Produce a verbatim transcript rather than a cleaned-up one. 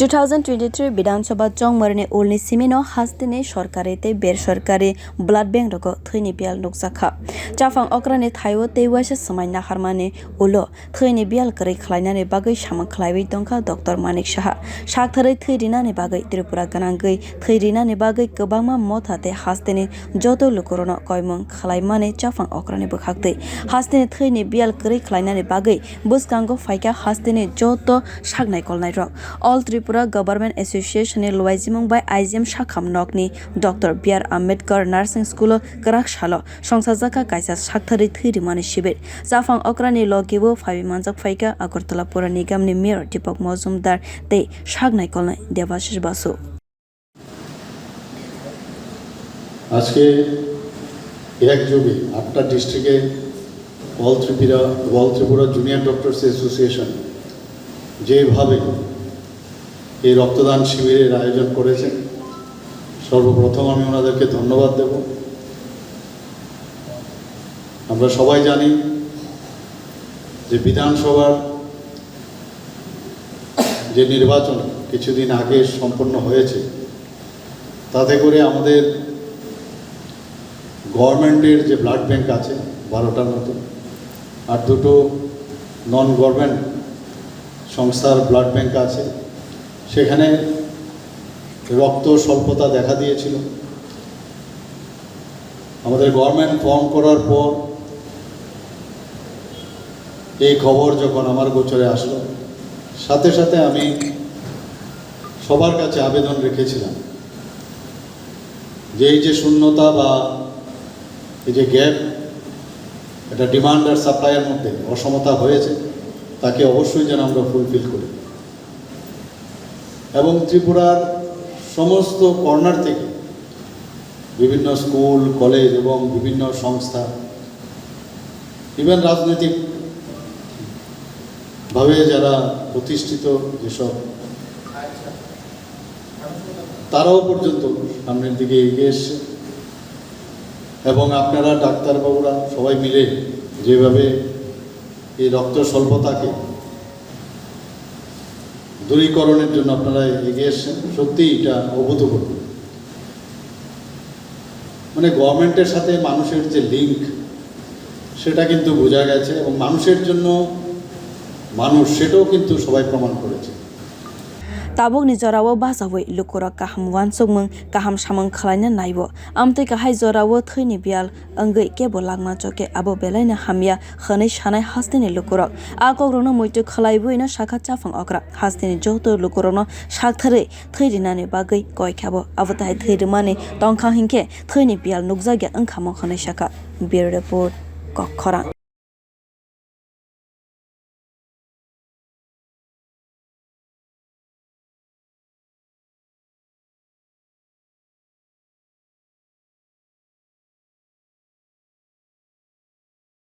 Two thousand twenty-three Bidhan Sabha chongmarni ulni simino hasteni sorkari tei bersorkari blood bank rogo thwini biyal nukjakha. Chaphang okrani thaio tei waisa swmai naharmani ulo thwini biyal kwrwi khlainani bagwi samung khlaiwi tongkha Doctor Manik Saha. Saktharwi thwi rinani bagwi Tripura gwnangwi thwi rinani bagwi kwbangma motha tei hasteni joto lukurokno koimung khlaimani chaphang okrani bwkhaktwi hasteni thwini biyal kwrwi khlainani bagwi bwskango phaikha hasteni joto sak naikolnairok. All Tripura Government Association ni luaijimung bai I G M sakham nokni Doctor B R Ambedkar Nursing School o kwrak salo songsajakha kaisa saktharwi thwi rimani sibir. Chaphang okrani logi o phaiwi manjak phaikha Agartala Pura Nigamni Mayor Deepak Mojumdar tei sak naikolnai Debashish Basu. আজকে একযোগে আটটা ডিস্ট্রিক্টে অল ত্রিপুরা, অল Tripura junior doctors association যেভাবে এই রক্তদান শিবিরের আয়োজন করেছেন, সর্বপ্রথম আমি ওনাদেরকে ধন্যবাদ দেব। আমরা সবাই জানি যে বিধানসভার যে নির্বাচন কিছুদিন আগে সম্পন্ন হয়েছে, তাতে করে আমাদের গভর্নমেন্টের যে ব্লাড ব্যাংক আছে বারোটার মতো, আর দুটো নন গভর্নমেন্ট সংস্থার ব্লাড ব্যাংক আছে, সেখানে রক্ত স্বল্পতা দেখা দিয়েছিল। আমাদের গভর্নমেন্ট ফর্ম করার পর এই খবর যখন আমার গোচরে আসলো, সাথে সাথে আমি সবার কাছে আবেদন রেখেছিলাম যে এই যে শূন্যতা বা এই যে গ্যাপ, এটা ডিমান্ড আর সাপ্লাইয়ের মধ্যে অসমতা হয়েছে, তাকে অবশ্যই যেন আমরা ফুলফিল করি। এবং ত্রিপুরার সমস্ত কর্নার থেকে বিভিন্ন স্কুল, কলেজ এবং বিভিন্ন সংস্থা, ইভেন রাজনৈতিকভাবে যারা প্রতিষ্ঠিত যেসব, তারাও পর্যন্ত সামনের দিকে এগিয়ে এসছে। এবং আপনারা ডাক্তারবাবুরা সবাই মিলে যেভাবে এই রক্ত স্বল্পতাকে দূরীকরণের জন্য আপনারা এগিয়ে এসছেন, সত্যিই এটা অভূতপূর্ব। মানে, গভর্নমেন্টের সাথে মানুষের যে লিংক, সেটা কিন্তু বোঝা গেছে, এবং মানুষের জন্য মানুষ, সেটাও কিন্তু সবাই প্রমাণ করেছে। Tabukni jorao bachaui lukurok kaham uansukmung, kaham samung khwlaina naibo. Amtwi kahai jorao thwini biyal wngwi kebo langma chokhe abo belaino hamya hwnwi sanai hasteni lukurok. A kokrokno muitu khwlaibuino sakha chaphang okra. Hasteni joto lukurokno saktharwi thwi rinani bagwi koi khabo. Abo tahai thwi rwmani tongkha hinkhe thwini biyal nukjakya wngkhamo hwnwi sakha. Bureau Report, Kokkhorang.